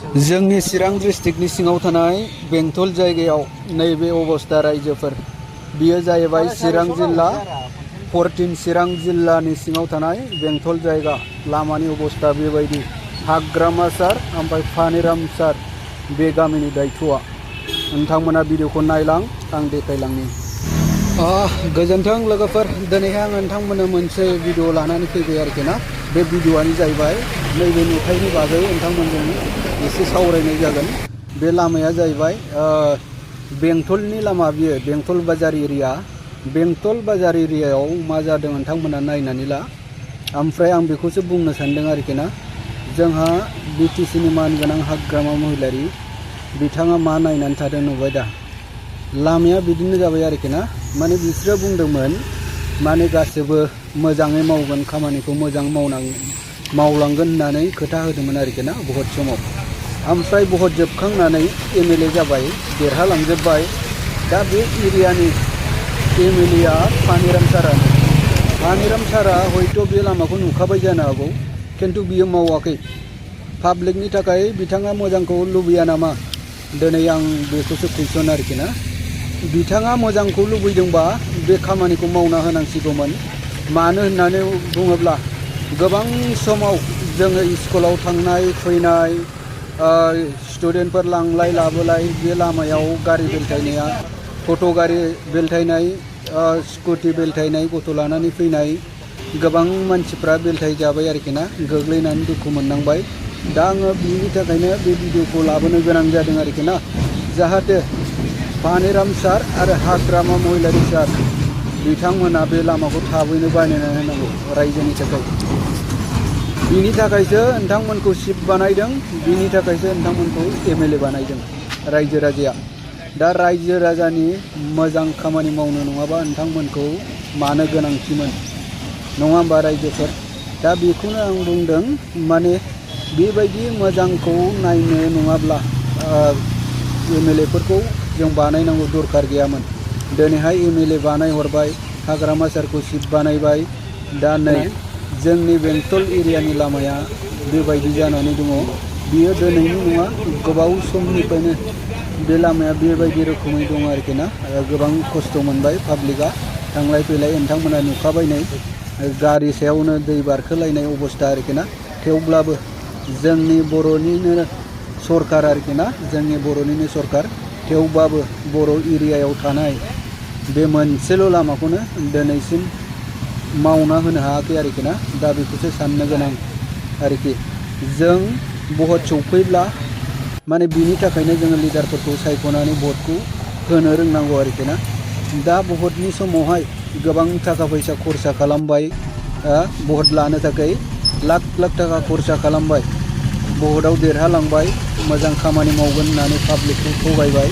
जोंनि चिरां डिस्ट्रिक्टनि सिङाव थानाय बेंटल जायगायाव नैबे अबस्था रायजोफोर बियो जाहैबाय चिरां जिल्ला 14 चिरां जिल्लानि सिङाव थानाय बेंटल जायगा लामानि अबस्था बेबायदि हाग्रामासार ओमफ्राय पानिरामसार बे गामिनि दायथ'आ नोंथांमोना भिडिअखौ नायलां आं देखायलांनि गोजोन्थों लोगोफोर दिनैहाय आं नोंथांमोननो मोनसे भिडिअ लानानै फैबाय आरोखि ना बे भिडिअआनो जाहैबाय नैबे नुथायनि बागै नोंथांमोनजों एसे सावरायनाय जागोन। बे लामाया जाहैबाय बेंटलनि लामा बियो बेंटल बाजार एरिया बेंटल बाजार एरियायाव मा जादों नोंथांमोना नायनानै ला ओमफ्राय आं बेखौसो बुंनो सानदों आरोखि ना जोंहा बिटिसिनि मानगोनां हाग्रामा महिलारि बिथाङा मा नायनानै थादों नुबाय दा लामाया बिदिनो जाबाय आरोखि ना माने बिसोरो बुंदोंमोन माने गासिबो मोजाङै मावगोन खामानिखौ मोजां मावलांगोन होननानै खोथा होदोंमोन आरोखि ना भट समाव ओमफ्राय भट जोबखांनानै एमएलए जाबाय देरहालांजोब्बाय दा बे एरियानि एमएलएआ पानिराम सारा हयथ' बे लामाखौ नुखाबाय जानो हागौ खिन्थु बियो मावाखै पाब्लिकनि थाखाय बिथाङा मोजांखौ लुबैया नामा दिनै आं बेखौसो कुइसन आरोखि ना बिथाङा मोजांखौ लुबैदोंबा बे खामानिखौ मावना होनांसिगौमोन मानो होननानै बुङोब्ला गोबां समाव जोङो स्कुलाव थांनाय फैनाय स्टुडेन्टफोर लांलाय लाबोलाय बे लामायाव गारि बेलथायनाया टट' गारि बेलथायनाय स्कुटि बेलथायनाय गथ' लानानै फैनाय गोबां मानसिफ्रा बेलथाय जाबाय आरोखि ना गोग्लैनानै दुखु मोननांबाय दा आङो बिनि थाखायनो बे भिडिअखौ लाबोनो गोनां जादों आरोखि ना जाहाथे पानिराम सार आरो हाग्रामा महिलारि सार बिथांमोना बे लामाखौ थाबैनो बानायना होनांगौ रायजोनि थाखाय बिनि थाखायसो नोंथांमोनखौ चिफ बानायदों बिनि थाखायसो नोंथांमोनखौ एमएलए बानायदों रायजो राजाया दा रायजो राजानि मोजां खामानि मावनो नङाबा नोंथांमोनखौ मानो गोनांथिमोन नङा होमबा रायजोफोर दा बेखौनो आं बुंदों माने बेबायदि मोजांखौ नायनो नङाब्ला एमएलएफोरखौ जों बानायनांगौ दरखार गैयामोन दिनैहाय एमएलए बानायहरबाय हाग्रामा सारखौ चिफ बानायबाय दा नै जोंनि बेंटल एरियानि लामाया बेबायदि जानानै दङ बियो दिनैनि नङा गोबाव समनिफ्रायनो बे लामाया बेबायदि रोखोमै दङ आरोखि ना गोबां खस्थ' मोनबाय पाब्लिकआ थांलाय फैलाय नोंथांमोना नुखाबाय नै गारि सायावनो दै बारखोलायनाय अबस्था आरोखि ना थेवब्लाबो जोंनि बर'निनो सरकार आरोखि ना जोंनि बर'निनो सरकार थेवब्लाबो बर' एरियायाव थानाय बे मोनसेल' लामाखौनो दिनैसिम मावना होनो हायाखै आरोखि ना दा बेखौसो साननो गोनां आरोखि जों भट सौफैब्ला माने बिनि थाखायनो जोङो लिडारफोरखौ सायख'नानै भटखौ होनो रोंनांगौ आरोखि ना दा भटनि समावहाय गोबां थाखा फैसा खरसा खालामबाय भट लानो थाखाय लाख लाख थाखा खरसा खालामबाय भटआव देरहालांबाय मोजां खामानि मावगोन होननानै पाब्लिकखौ थगायबाय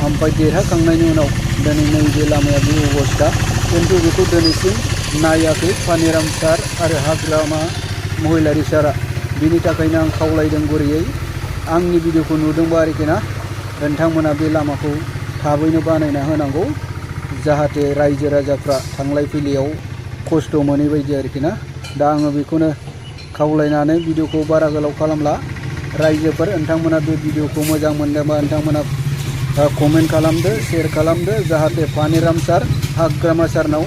ओमफ्राय देरहाखांनायनि उनाव दिनै नैबे लामाया बे अबस्था खिन्थु बेखौ दिनैसिम नायाखै पानिराम सार आरो हाग्रामा महिलारि सारा बिनि थाखायनो आं खावलायदों गुरैयै आंनि भिडिअखौ नुदोंबा आरोखि ना नोंथांमोना बे लामाखौ थाबैनो बानायना होनांगौ जाहाथे रायजो राजाफ्रा थांलाय फैलायाव खस्थ' मोनै बायदि आरोखि ना दा आङो बेखौनो खावलायनानै भिडिअखौ बारा गोलाव खालामला रायजोफोर नोंथांमोना बे भिडिअखौ मोजां मोनदोंबा नोंथांमोना कमेन्ट खालामदो शेयार खालामदो जाहाथे पानिराम सार हाग्रामा सारनाव